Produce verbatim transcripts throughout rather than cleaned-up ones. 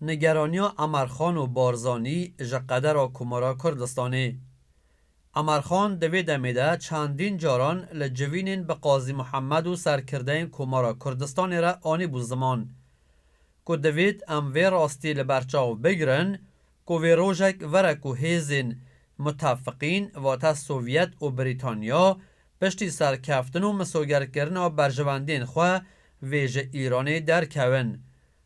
Nigeraniya Emer Xan û Barzanî ji qedera Komara Kurdistanê. Emer Xan di vê demê de çendîn caran li civînên bi Qazî Muhammed û serkirdeyên Komara Kurdistanê re anîbû ziman, ku divêt em vê rastî li ber çav bigirin, ku vê rojek were ku hêzên mutefiqîn, vate Sovyet û Brîtanya, piştî serkeftin û misogerkirina berjewendiyên xwe vê ji Îranê derkevin.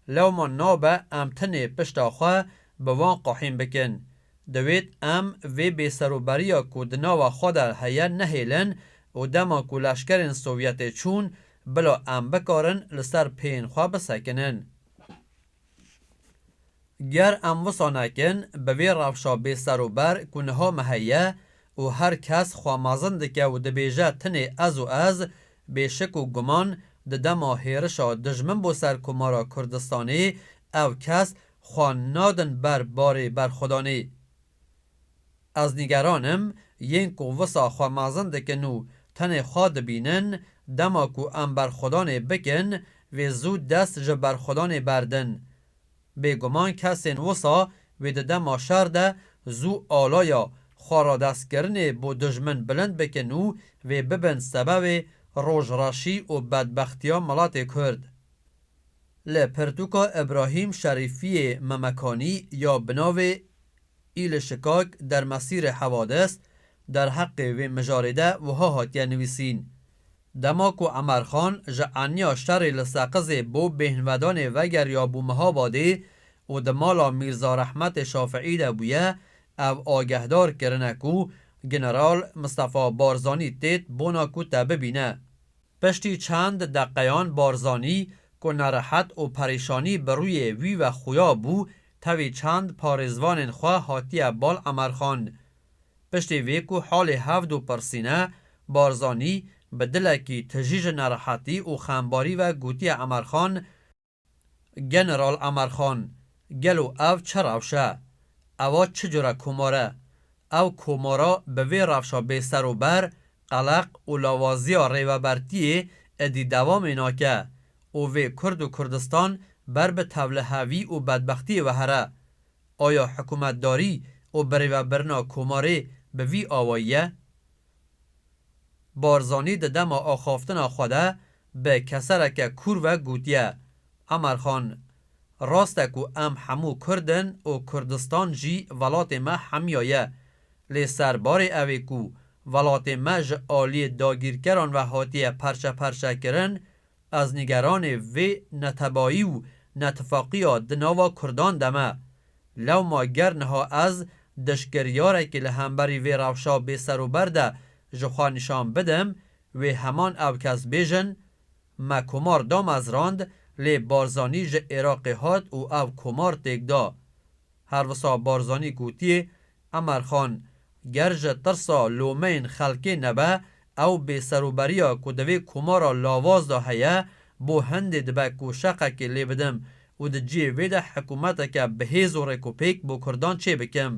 Lewma nabe em tenê pişta xwe bi wan qehîn bikin. Divêt em vê bêserûberiya ku di nava xwe de heye nehêlin û dema ku leşkerên Sovyetê çûn, bila em bikarin li ser pêyên xwe bisekinin. Ger em wisa nekin, bi vê rewşa bêserûber ku niha me heye û her kes xwe mezin dike û dibêje tenê ez û ez, bêşik û guman di dema hêrişa dijmin bo ser Komara Kurdistanê ev kes xwe nadin ber barê berxwedanê. Ez nîgeran im, yên ku wisa xwe mezin dikin û tenê xwe dibînin, dema ku em berxwedanê bikin, vê zû dest ji berxwedanê berdin. Bêguman kesên wisa wê di dema şer de zû alaya xweradestkirinê bo dijmin bilind bikin û vê bibin sebebê rojreşî û bedbextiya miletê Kurd. Li pirtûka Îbrahîm Şerîfiyê Memekanî ya bi navê Îlişikak der mesîrê hewadis derheqê vê mijarê de wiha hatiye nivîsîn. Dema ku Emer Xan ji eniya şerê li Seqizê bo bêhnvedanê vegeriyabû Mihabadê û di mala Mîrza Rehmetê Şafiî de bûye, ev agehdar kirine ku General Mistefa Barzanî têt bona ku te bibîne. Piştî çend deqeyan Barzanî ku nerehet û perîşanî bi rûyê wî ve xuya bû, tevî çend parêzvanên xwe hatiye bal Emer Xan. Piştî vê ku halê hevdu pirsîne, Barzanî bi dilekî tijî ji nerehetî û xembarî ve gotiye Emer Xan, General Emer Xan, gelo ev çi rewş e? Ewa çi cure komar e? Ew komara bi vê rewşa bêserûber, qeleq û lawaziya rêvebertiyê êdî dewamê nake û vê Kurd û Kurdistan ber bi tevlihevî û bedbextiyê ve here. Aya hikûmetdarî û birêvebirina komarê bi vî awayî ye? Barzanî di dema axaftina xwe de bi kesereke kûr ve gotiye, Emer Xan, rast e ku em hemû Kurd in û Kurdistan jî welatê me hemiya ye. Lê serbarê ew ê ku welatê me ji aliyê dagîrkeran ve hatiye perçe perçe kirin, ez nîgeranê vê netebayî û netifaqiya di nava Kurdan de me. Lewma ger niha ez diştgiryarekê li hemberî vê rewşa bêserûber de ji xwe nîşan bidim, wê heman ew kes bêjin, me komar damezrand, lê Barzanî ji Iraqê hat û ev komar têk da. Her wisa Barzanî gotiye, Emer Xan, ger ji tirsa lomeyên xelkê nebe, ew bêserûberiya ku di vê komara lawaz de heye, bo hindê dibe ku şeqekê lê bidim û di cihê vê de hikûmeteke bi hêz û rêkopêk bo Kurdan çêbikim.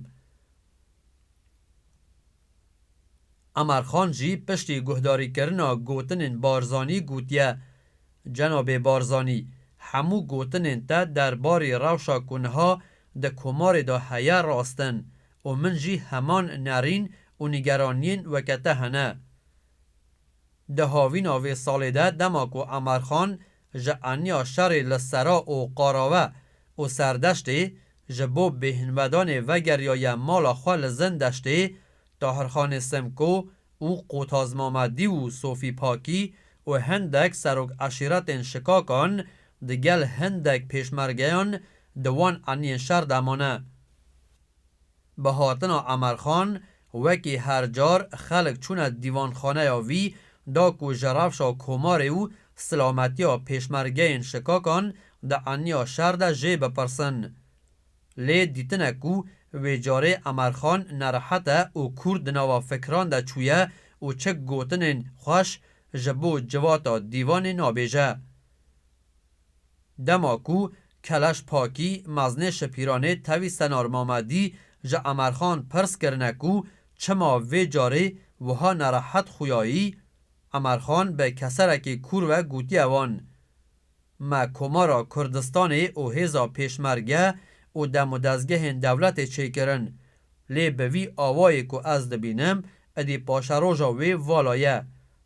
Emer Xan jî piştî guhdarîkirina gotinên Barzanî gotiye, Cenabê Barzanî, hemû gotinên te derbarê rewşa ku niha di komarê de heye rast in û min jî heman nerîn û nîgeraniyên weke te hene. Di havîna vê salê de dema ku Emer Xan ji eniya şerê li Sera û Qarawe û Serdeştê ji bo bêhnvedanê vegeriyaye mala xwe li Zindeştê, Tahirxanê Simko û Qotaz Mamedî û Sofî Pakî û hindek serok eşîretên şikakan digel hindek pêşmergeyan di wan eniyên şer de mane. Bi hatina Emer Xan, wekî her car xelk çûne dîvanxaneya vî da ku ji rewşa komarê û silametiya pêşmergeyên şikakan di eniya şer de jê bipirsin. Lê dîtine ku wê carê Emer Xan nerehet e û kûr di nava fikran de çûye û çi gotinên xweş ji bo civata dîvanê nabêje. Dema ku Keleş Pakî, meznê Şipîranê tevî Senar Mamedî ji Emerxan pirs kirine ku çima vê carê wiha nerehet xuyayî, Emerxan bi keserekî kûr ve gotiye wan, Me Komara Kurdistanê û hêza pêşmerge û dem û dezgehên dewletê çêkirin. Lê bi vî awayê ku ez dibînim, idî paşeroja wê vala ye.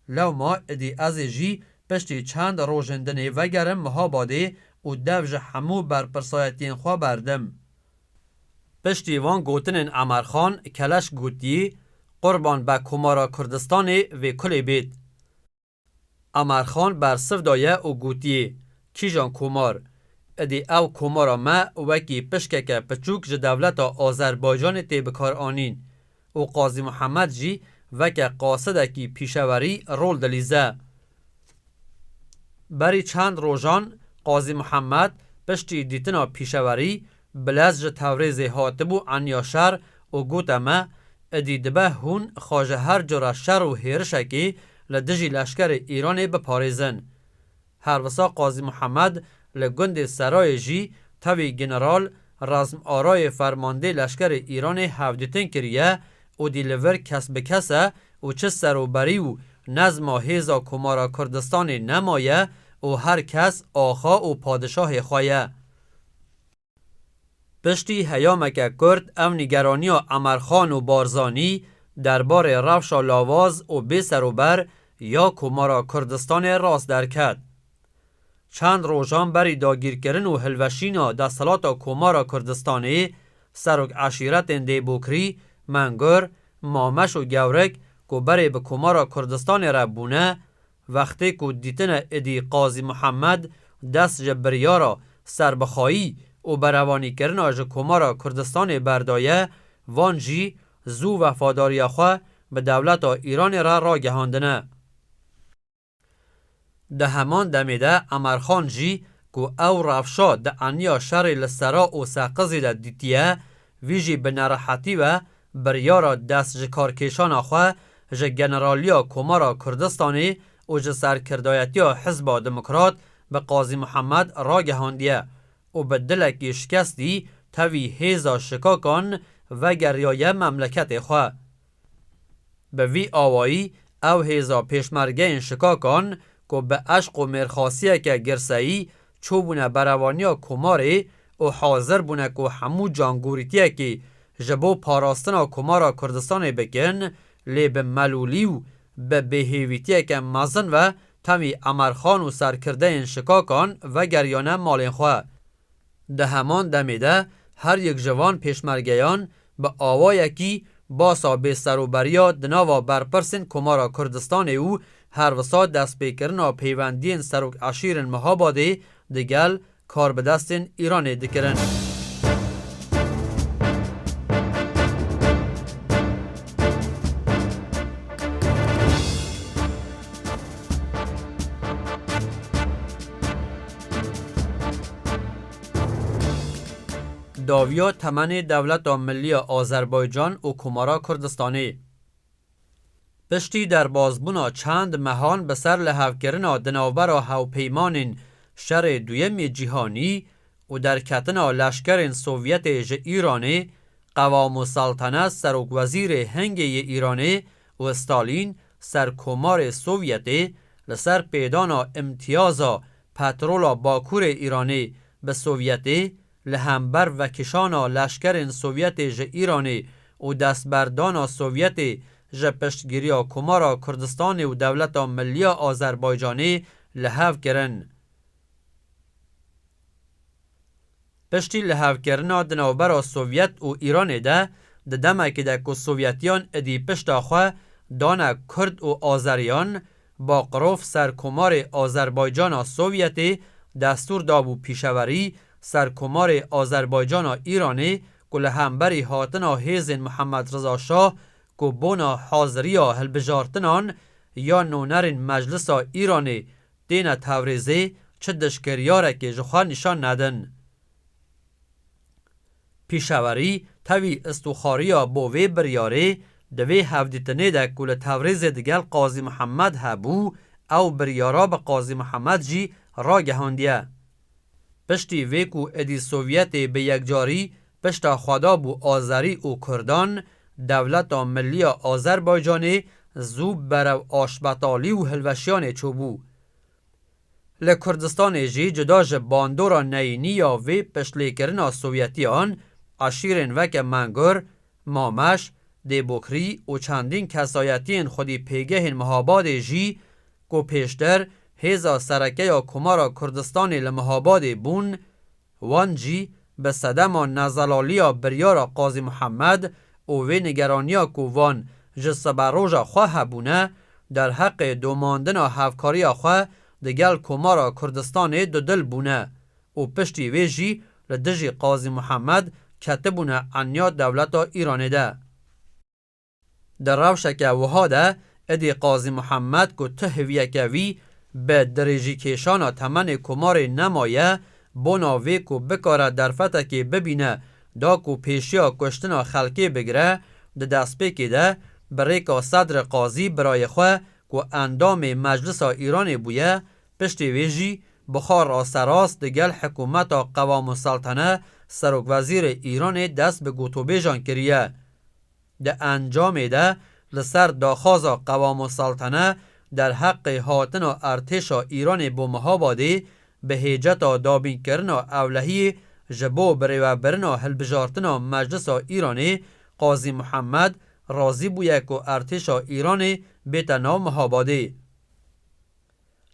Lewma idî ez ê jî piştî çend rojên dinê vegerim Mihabadê û dev ji hemû berpirsayetiyên xwe berdim. Piştî van gotinên Emerxan, Keleş gotiyê, Qurban be Komara Kurdistanê vê kulê bêt. Emerxan bersiv daye û gotiyê, Kîjan komar? Idî ew komara me wekî pişkeke piçûk ji dewleta Azerbaycanê tê bikaranîn û Qazî Muhammed jî weke qasidekî pîşewerî rol dilîze. Berî çend rojan Qazî Muhammed piştî dîtina pîşewerî bi lez ji Tewrêzê hatibû eniya şer û gote me, Idî dibe hûn xwe ji her cure şer û hêrişekê li dijî leşkerê Îranê biparêzin. Her wisa Qazî Muhammed li gundê Serayê jî tevî general Razm Arayê fermandê leşkerê Îranê hevdîtin kiriye û dî li vir kes bi kes e û çi serûberî û nezma hêza Komara Kurdistanê nemaye û her kes axa û padişahê xwe ye. Piştî heyameke kurt ev nîgeraniya Emerxan û Barzanî derbarê rewşa lawaz û bêserûber ya Komara Kurdistanê rast derket. Çend rojan berî dagîrkirin û hilweşîna desthilata Komara Kurdistanê, serok eşîretên Dêbokrî, Mengur, Mameş û Gewrik ku berê bi Komara Kurdistanê re bûne, wextê ku dîtine idî Qazî Muhammed dest ji biryara serbixwayî û berevanîkirina ji Komara Kurdistanê berdaye, van jî zû wefadariya xwe bi dewleta Îranê re ragihandine. Di heman demê de Emerxan jî ku ew rewşa di eniya şerê li Sera û Seqizê de dîtiye, vî jî bi nerehetî ve biryara dest ji karkêşana xwe ji generaliya Komara Kurdistanê û ji serkirdayetiya Hizba Demokrat bi Qazî Muhammed ragihandiye û bi dilekî şikestî tevî hêza şikakan vegeriyaye memleketê xwe. Bi vî awayî ew hêza pêşmergeyên şikakan ku bi eşq û mêrxasiyeke girseyî çûbûne berevaniya Komarê û hazir bûne ku hemû cangûrîtiyekê ji bo parastina Komara Kurdistanê bikin, lê bi melûlî û bi bêhêvîtiyeke mezin ve tevî Emerxan û serkirdeyên şikakan vegeriyane malên xwe. Di heman demê de her yek ji van pêşmergeyan bi awayekî basa bêserûberiya di nava berpirsên Komara Kurdistanê û her wisa destpêkirina peywendiyên serok eşîrên Mihabadê digel karbidestên Îranê dikirin. Dawiya temenê Dewleta Millî ya Azerbaycan û Komara Kurdistanê. Piştî derbazbûna çend mehan bi ser lihevkirina di navbera hevpeymanên Şerê Duyemê Cîhanî û derketina leşkerên Sovyetê ji Îranê, Qewam û Seltenet serokwezîrê hingê yê Îranê û Stalîn serkomarê Sovyetê li ser pêdana îmtiyaza petrola Bakurê Îranê bi Sovyetê, li hember vekişana leşkerên Sovyetê ji Îranê û destberdana Sovyetê ji piştgiriya Komara Kurdistanê û Dewleta Millî ya Azerbaycanê li hev kirin. Piştî lihevkirina di navbera Sovyet û Îranê de, di demekê de ku Sovyetiyan idî pişta xwe dane Kurd û Azeriyan, Baqirov serkomarê Azerbaycana Sovyetê destûr dabû pîşewerî serkomarê Azerbaycana Îranê ku li hemberî hatina hêzên Mihemed Riza Şah ku bona haziriya hilbijartinan ya nûnerên Meclisa Îranê têne Tewrêzê çi dişkiryarekê ji xwe nîşan nedin. Pîşewerî tevî istûxariya bo vê biryarê di vê hevdîtinê de ku li Tewrêzê digel Qazî Mihemed hebû, ew biryara bi Qazî Mihemed jî ragihandiye. Piştî vê ku êdî Sovyetê bi yekcarî pişta xwe dabû Azerî û Kurdan, Dewleta Millî ya Azerbaycanê zû berev aşbetalî û hilweşiyanê çûbû. Li Kurdistanê jî cuda ji bandora neyînî ya vê piştlêkirina Sovyetiyan, eşîrên weke Mengur, Mameş, Dêbokrî û çendîn kesayetiyên xwedî pêgehên Mihabadê jî ku pêştir hêza sereke ya Komara Kurdistanê li Mihabadê bûn, wan jî bi sedema nezelaliya biryara Qazî Muhammed û vê nigeraniya ku van ji siberoja xwe hebûne, derheqê domandina hevkariya xwe digel Komara Kurdistanê dudil bûne û piştî wê jî li dijî Qazî Muhammed ketibûne eniya dewleta Îranê de. Di rewşeke wiha de, êdî Qazî Muhammed ku tu hêviyeke wî bi dirêjîkêşana temenê Komarê nemaye, bona vê ku bikare derfetekê bibîne da ku pêşiya kuştina xelkê bigire, di destpêkê de bi rêka Sedri Qazî birayê xwe ku endamê Meclisa Îranê bûye, piştî wê jî bi xwe rasterast digel hikûmeta Qewamuseltene serokwezîrê Îranê dest bi gotûbêjan kiriye. Di encamê de li ser daxwaza Qewamuseltene derheqê hatina erdhêşa Îranê bo Mihabadê bi hêceta dabînkirina ewlehiyê ji bo birêvebirina hilbijartina Meclisa Îranê Qazî Muhammed razî bûye ku erdhêşa Îranê bête nav Mihabadê.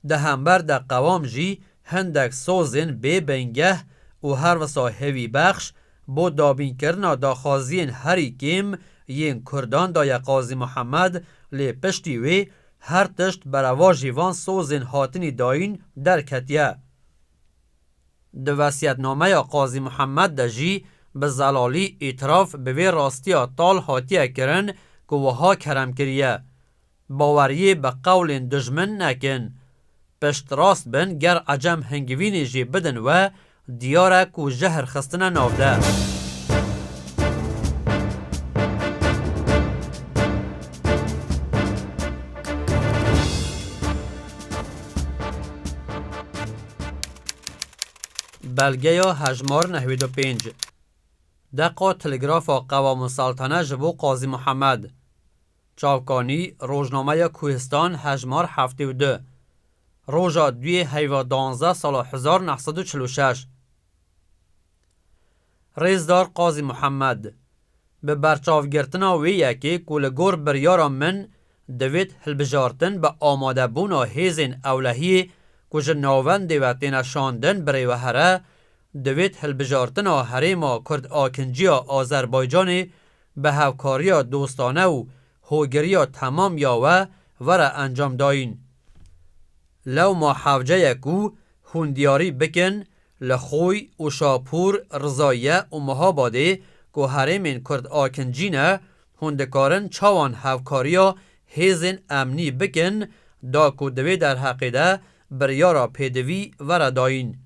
Di hember de qewam jî hindek sozên bê bingeh û herwisa hêvîbexş bo dabînkirina daxwaziyên herî kêm yên Kurdan daye Qazî Muhammed, lê piştî wê her tişt berevajî van sozên hatinî dayîn derketiye. Di wesiyetnameya Qazî Muhammed de jî bi zelalî îtiraf bi vê rastiya tal hatiye kirin ku wiha kerem kiriye: Baweriyê bi qewlên dijmin nekin. Piştrast bin, ger ecem hingivînê jî bidin we, diyar e ku jehr xistine nav de. Belgeya hejmar nehwêd û pênc. Deqa telegrafa Qewamuseltene ji bo Qazî Muhammed. Çavkanî, Rojnameya Kuhistan, hejmar heftê û du. Roja duyê heyva danzdeh sala hezar neh sed û çil û şeş. Rêzdar Qazî Muhammed, bi berçavgirtina wê yekê ku li gor biryara min divêt hilbijartin bi amadebûna hêzên ewlehiyê ku ji navendê ve têne şandin birêvehere, divêt hilbijartina Herêma Kurd Akinciya Azerbaycanê bi hevkariya dostane û hogiriya temam ya we were encamdayîn. Lewma hewce ye ku hûn diyarî bikin, li Xoy û Şapûr, Rizaye û Mihabadê ku herêmên Kurd Akincî ne, hûn dikarin çawan hevkariya hêzên emnî bikin, da ku di vê derheqê de biryara pêdivî were dayîn.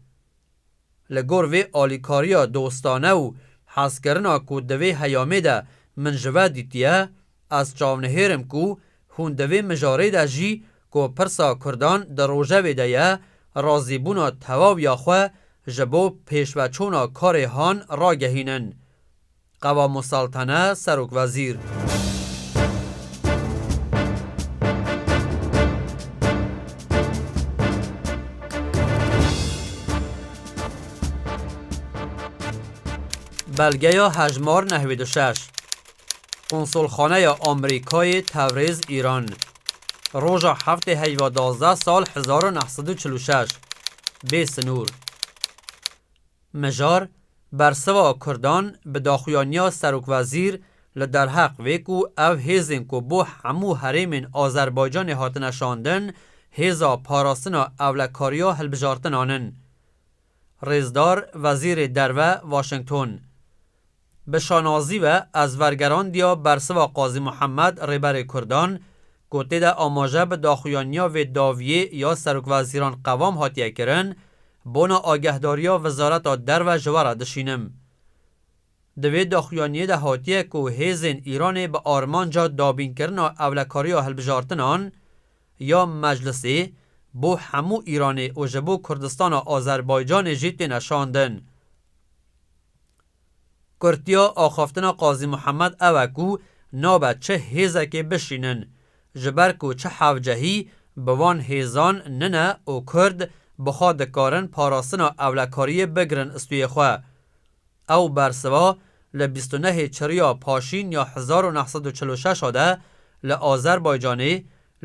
Li gor vê alîkariya dostane û hezkirina ku di vê heyamê de min ji we dîtiye, ez çavnihêr im ku hûn di vê mijarê de jî ku pirsa Kurdan di rojevê de ye, razîbûna tewaw ya xwe ji bo pêşveçûna karê han ragehînin. Qewamuseltene serokwezîr. Belgeya hejmar nehwêd û şeş. Konsolxaneya Amerîkayê Tevrêz, Îran. Roja heftê heyva dazdeh sal hezar û neh sed û çil û şeş. Bê sinûr. Mijar, bersiva Kurdan bi daxuyaniya serokwezîr li derheq vê ku ev hêzên ku bo hemû herêmên Azerbaycanê hatine şandin, hêza parastina ewlekariya hilbijartinan in. Rêzdar, Wezîrê Derve, Washington. Bi şanazî ve ez wergerandiya bersiva Qazî Muhammed, Rêberê Kurdan, ku tê de amaje bi daxuyaniya vê dawiyê ya serokwezîran qewam hatiye kirin, bona agehdariya Wezareta Derve ji we re dişînim. Di vê daxuyaniyê de hatiye ku hêzên Îranê bi armanca dabînkirina ewlekariya hilbijartinan ya Meclisê bo hemû Îranê û ji bo Kurdistana Azerbaycanê jî têne şandin. Kurtiya axaftina Qazî Muhammed ew e ku nabe çi hêzekê bişînin, ji ber ku çi hevcehî bi van hêzan nine û Kurd bi xwe dikarin parastina ewlekariyê bigirin stûyê xwe. Ew bersiva li bîst û nehê Çiriya Paşîn ya hezar û neh sed û çil û şeş de li Azerbaycanê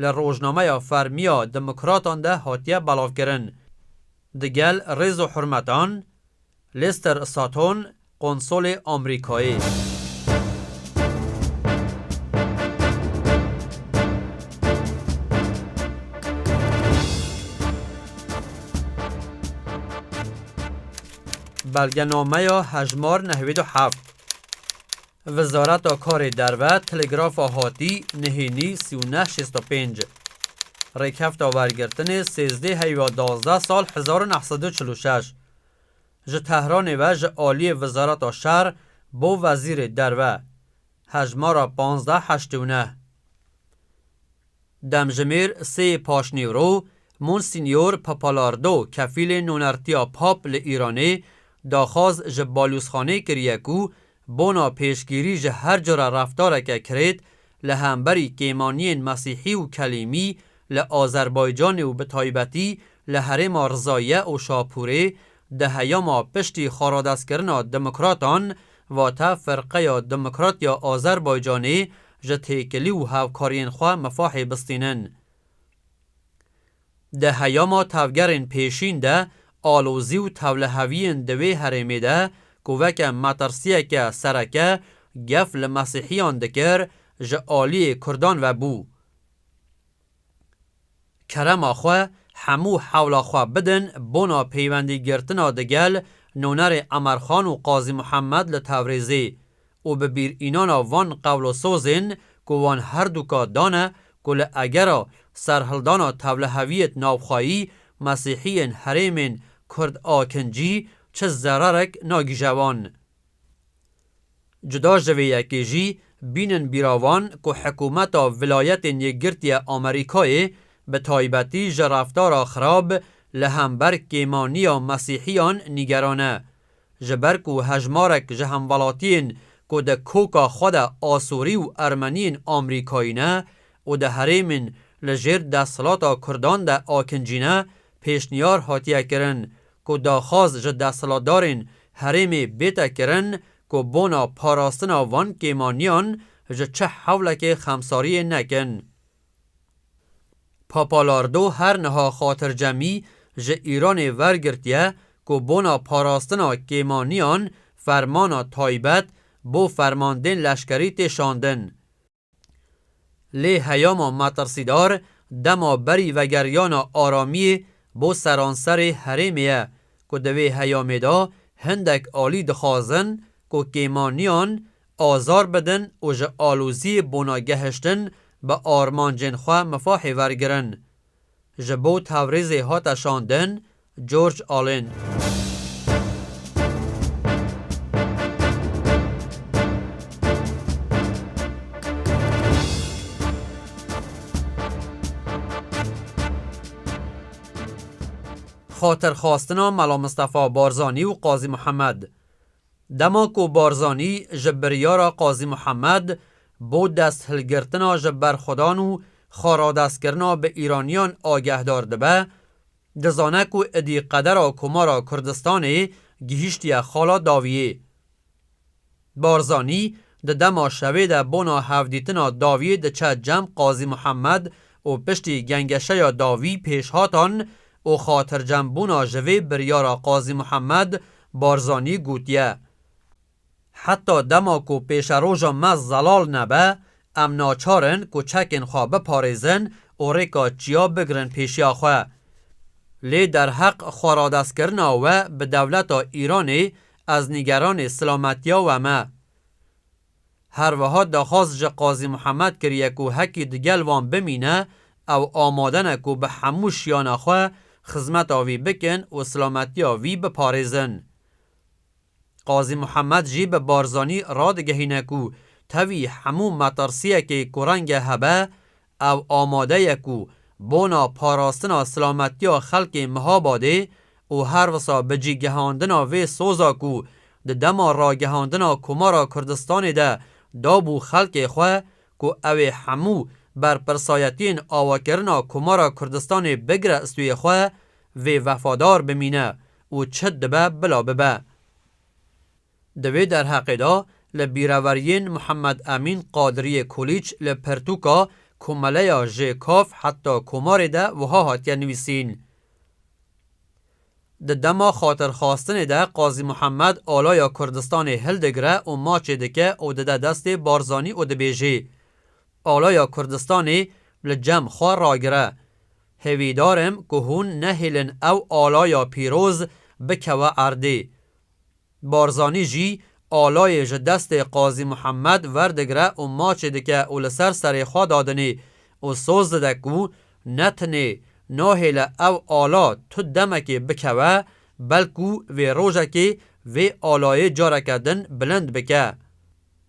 li rojnameya fermiya Demokratan de hatiye belavkirin. Digel rêz û hurmetan, Lester Sutton, konsolê Amerîkayê. Belgenameya hejmar nehwêd û heft. Wezareta Karê Derve, Telegrafa Hatî, Nihênî sî û neh şêst û pênc. Rêkefta wergirtinê sêzdeh heyva duwazdeh sal hezar û neh sed û çil û şeş. Ji Tehranê ve ji aliyê Wezareta Şer bo Wezîrê Derve. Hejmara panzdeh heştê û neh. Demjimêr sê paşnîvro, Monsignor Papalardo, kefîlê nûnertiya Pap li Îranê, daxwaz ji balûzxanê kiriye ku bona pêşgirî ji her cure reftareke kirêt li hemberî kêmaniyên mesîhî û kelîmî li Azerbaycanê û bi taybetî li herêma Rizaye û Şapûrê di heyama piştî xaradestkirina demokratan, vate Firqeya Demokrat ya Azerbaycanê, ji têkilî û hevkariyên xwe mifahê bistînin. Di heyama tevgerên pêşîn de alozî û tevliheviyên di wê herêmê de ku weke metirsiyeke sereke gef li mesîhiyan dikir, ji aliyê kurdan ve bû. Kerema xwe, hemû hewla xwe bidin bona peywendîgirtina digel nûnerê Emerxan û Qazî Muhammed li Tewrêzê û bi bîrînana van qewlosozên ku wan herduka dane ku li egera serhildana tevliheviyêt navxweyî mesîhiyên herêmên Kurd a kincî çi zerarek nagîje wan. Cuda ji vê yekê jî bînin bîra wan ku hikûmeta Vilayetên Yekgirtiye Amerîkayê bi taybetî ji reftara xirab li hember kêmaniya mesîhiyan nîgeran e. Ji ber ku hejmarek ji hemwelatiyên ku di koka xwe de Asorî û Ermeniyên Amerîkayî ne û di herêmên li jêr desthilata Kurdan de akincî ne, pêşniyar hatiye kirin ku daxwaz ji desthilatdarên herêmê bête kirin ku bona parastina van kêmaniyan ji çi hewlekê xemsariyê nekin. Papalardo her niha xatircemî ji Îranê wergirtiye ku bona parastina kêmaniyan fermana taybet bo fermandên leşkerî tê şandin. Lê heyama metirsîdar dema berî vegeriyana aramiyê bo seranserê herêmê ye ku di vê heyamê de hindek alî dixwazin ku kêmaniyan azar bidin û ji aloziyê bona gehiştin bi armancên xwe mifahê wergirin. Ji bo Tewrêzê hate şandin George Allen. Xatirxwastina Mela Mistefa Barzanî û Qazî Mihemed. Dema ku Barzanî ji biryara Qazî Mihemed bo desthilgirtina ji berxwedan û xwe radestkirina bi Îraniyan agehdar dibe, dizane ku êdî qedera Komara Kurdistanê gihîştiye xala dawiyê. Barzanî di dema şevê de bona hevdîtina dawiyê diçe cem Qazî Mihemed û piştî gengeşeya dawî pêşhatan û xatircembûna ji vê biryara Qazî Mihemed Barzanî gotiye, Heta dema ku pêşeroja me zelal nebe, em naçar in ku çekên xwe biparêzin û rêka çiya bigirin pêşiya xwe. Lê derheq xweradestkirina we bi dewleta Îranê ez nîgeranê silametiya we me. Her wiha daxwaz ji Qazî Mihemed kiriye ku hekî digel wan bimîne, ew amade ne ku bi hemû şiyana xwe xizmeta vî bikin û silametiya vî biparêzin. Qazî Mihemed jî bi Barzanî radigehîne ku tevî hemû metirsiyekê ku renge hebe, ew amade ye ku Bona parastina silametiya xelkê Mihabadê û herwisa bi cîgihandina vê soza ku di dema ragihandina Komara Kurdistanê de dabû xelkê xwe ku ew ê hemû berpirsayetiyên awakirina Komara Kurdistanê bigire stûyê xwe, vê wefadar bimîne û çi dibe bila bibe. Di vê derheqê de li bîreweriyên Muhammed Emîn Qadiriyê Kulîç li pirtûka Komeleya Jêkav heta Komarê de wiha hatiye nivîsîn: Di dema xatirxwastinê de Qazî Muhammed alaya Kurdistanê hildigire û maçê dike û dide destê Barzanî û dibêjê: Alaya Kurdistanê li cem xwe ragire. Hêvîdar im ku hûn nehêlin ew alaya pîroz bikeve erdê. Barzanî jî alayê ji destê Qazî Muhammed werdigire û maçê dike û li ser serê xwe dadinê û soz dide ku ne tinê nahêle ew ala tu demekê bikeve, belkû vê rojekê vê alayê careke din bilind bike.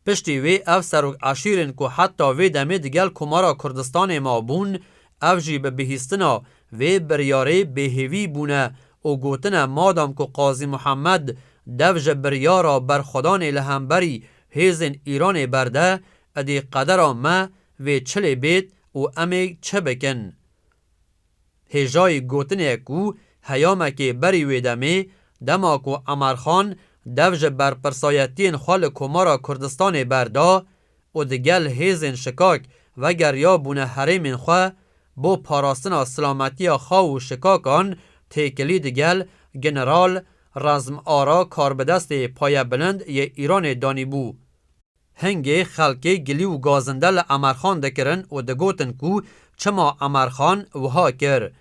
Piştî wê ev serok eşîrên ku heta vê demê digel Komara Kurdistanê mabûn, ev jî bi bihîstina vê biryarê bêhêvî bûne û gotine, madam ku Qazî Muhammed dev ji biryara berxwedanê li hemberî hêzên Îranê berde, edî qedera me vê çi lê bêt û em ê çi bikin? Hêjayî gotinê ye ku heyamekê berî wê demê, dema ku Emerxan dev ji berpirsayetiyên xwe li Komara Kurdistanê berda û digel hêzên şikak vegeriyabûne herêmên xwe, bo parastina silametiya xwe û şikakan têkilî digel General Rezm Ara Karbidestê Payebilind yê Îranê danîbû. Hingê xelkê gilî û gazinde li Emerxan dikirin û digotin ku çima Emerxan wiha kir.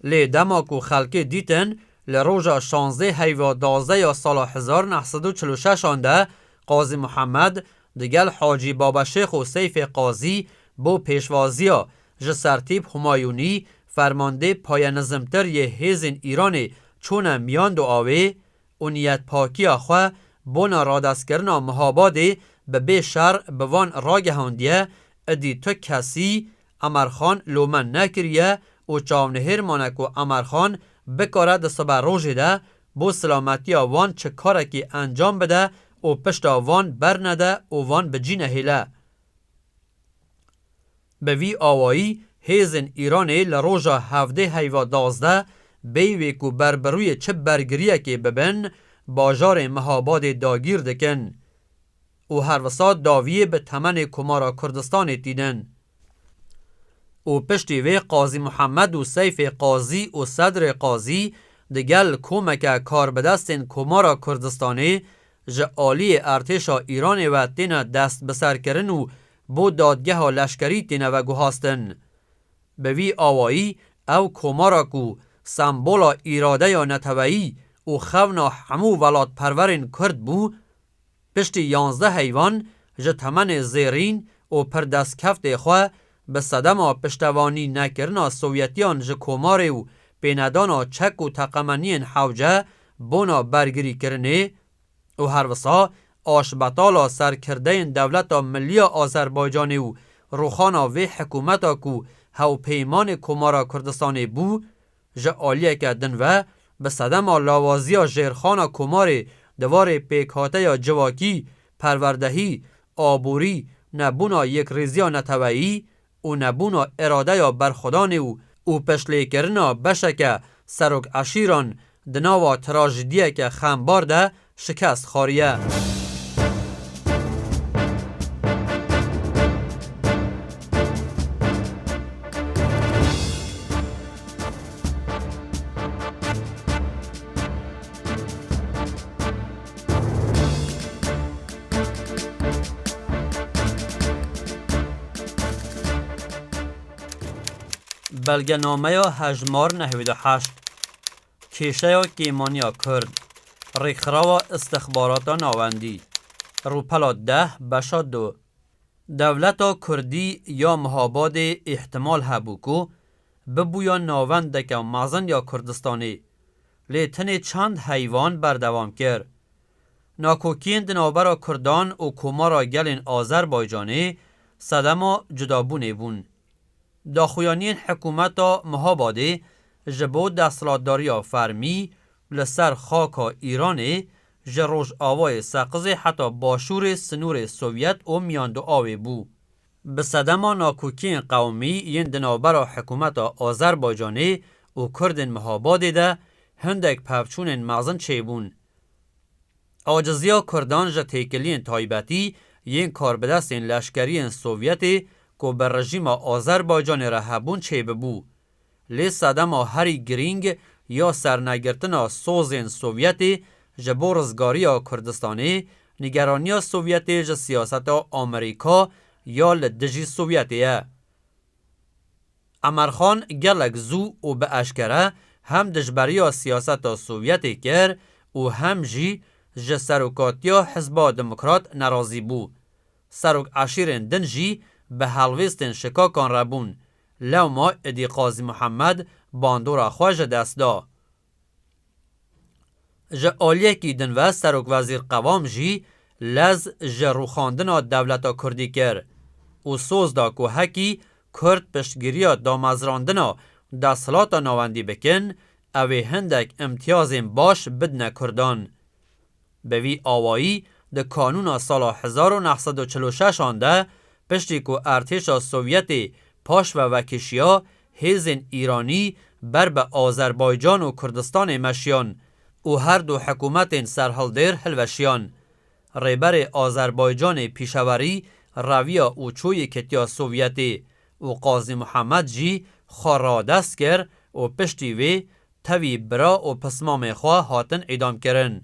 Lê dema ku xelkê dîtin, li roja şanzdeh heyva duwazdeh ya sala hezar neh sed û çil û şeş an de Qazî Muhammed digel Hacî Babeşêx û Seyfê Qazî bo pêşwaziya ji Sertîp Humayûnî, fermandê payenizimtir yê hêzên Îranê, çûne Miyan Duawê, û niyetpakiya xwe bona radestkirina Mihabadê bi bê şer bi van ragihandiye, idî tu kesî Emerxan lome nekiriye û çavnihêr mane ku Emerxan bikare di sibe rojê de bo silametiya wan çi karekî encam bide û pişta van bernede û van bi cî nehêle. Bi vî awayî hêzên Îranê li roja hevdeh heyva duwazdeh bêyî wê ku ber bi rûyê çi bergiriyekê bibin, bajarê Mihabadê dagîr dikin û herwisa dawiyê bi temenê Komara Kurdistanê tînin. Û piştî vê Qazî Muhammed û Seyfê Qazî û Sedrê Qazî digel komeke karbidestên Komara Kurdistanê ji aliyê artêşa Îranê ve têne destbiserkirin û bo dadgeha leşkerî têne veguhastin. Bi vî awayî ew komara ku sembola îradeya neteweyî û xewna hemû welatperwerên Kurd bû, piştî yanzdeh heyvan ji temenê zêrîn û pir destkeftê xwe bi sedema piştevanî nekirina Sovyetiyan ji komarê û pênedana çek û teqemeniyên hewce bona bergirîkirinê, û herwisa aşbetala serkirdeyên Dewleta Milliya Azerbaycanê û rûxana vê hikûmeta ku hewpeymanê Komara Kurdistanê bû, ji aliyeke din ve bi sedema lawaziya jêrxana komarê di warê pêkhateya civakî, perwerdehî, aborî, nebûna yekrêziya neteweyî, û nebûna îradeya berxwedanê û, û piştlêkirina beşeke serok eşîran di nava trajîdiyeke xembar de şikest xwariye. Belgenameya hejmar nehwêd û heşt. Kêşeya kêmaniya Kurd. Rêkxirawa Istixbarata Navendî. Rûpela deh, beşa du. Dewleta Kurdî ya Mihabadê îhtimal hebû ku bibûya navendeke mezin ya Kurdistanê, lê tenê çend heyvan berdewam kir. Nakokiyên di navbera Kurdan û Komara Gelên Azerbaycanê sedema cudabûnê bûn. Daxuyaniyên hikûmeta Mihabadê ji bo desthilatdariya fermî li ser xaka Îranê, ji rojavayê Seqizê heta başûrê sinûrê Sovyet û Miyandiawê bû. Bi sedema nakokiyên qewmî yên di navbera hikûmeta Azerbaycanê û Kurdên Mihabadê de hindek pevçûnên mezin çêbûn. Aciziya Kurdan ji têkiliyên taybetî yên karbidestên leşkeriyên Sovyetê ku bi rejîma Azerbaycanê re hebûn çêbibû. Lê sedema herî girîng ya sernegirtina sozên Sovyetê ji bo rizgariya Kurdistanê, nigeraniya Sovyetê ji siyaseta Amerîka ya li dijî Sovyetê ye. Emerxan gelek zû û bi eşkere hem dijberiya siyaseta Sovyetê kir û hem jî ji serokatiya Hizba Demokrat nerazî bû. Serok eşîrên din jî bi helwêstên şikakan re bûn. Lewma êdî Qazî Muhammed bandora xwe ji dest da. Ji aliyekî din ve serokwezîr Qewam jî lez ji rûxandina dewleta Kurdî kir û soz da ku hekî Kurd piştgiriya damezrandina desthilata navendî bikin, ew ê hindek îmtiyazên baş bidine Kurdan. Bi vî awayî di kanûna sala hezar û neh sed û çil û şeş an de, piştî ku erdhêşa Sovyetê paş ve vekişiya, hêzên Îranî ber bi Azerbaycan û Kurdistanê meşiyan û her du hikûmetên serhildêr hilweşiyan. Rêberê Azerbaycanê pîşewerî reviya û çû yekîtiya Sovyetê û Qazî Muhammed jî xwe radest kir û piştî wê tevî bira û pismamê xwe hatin îdamkirin.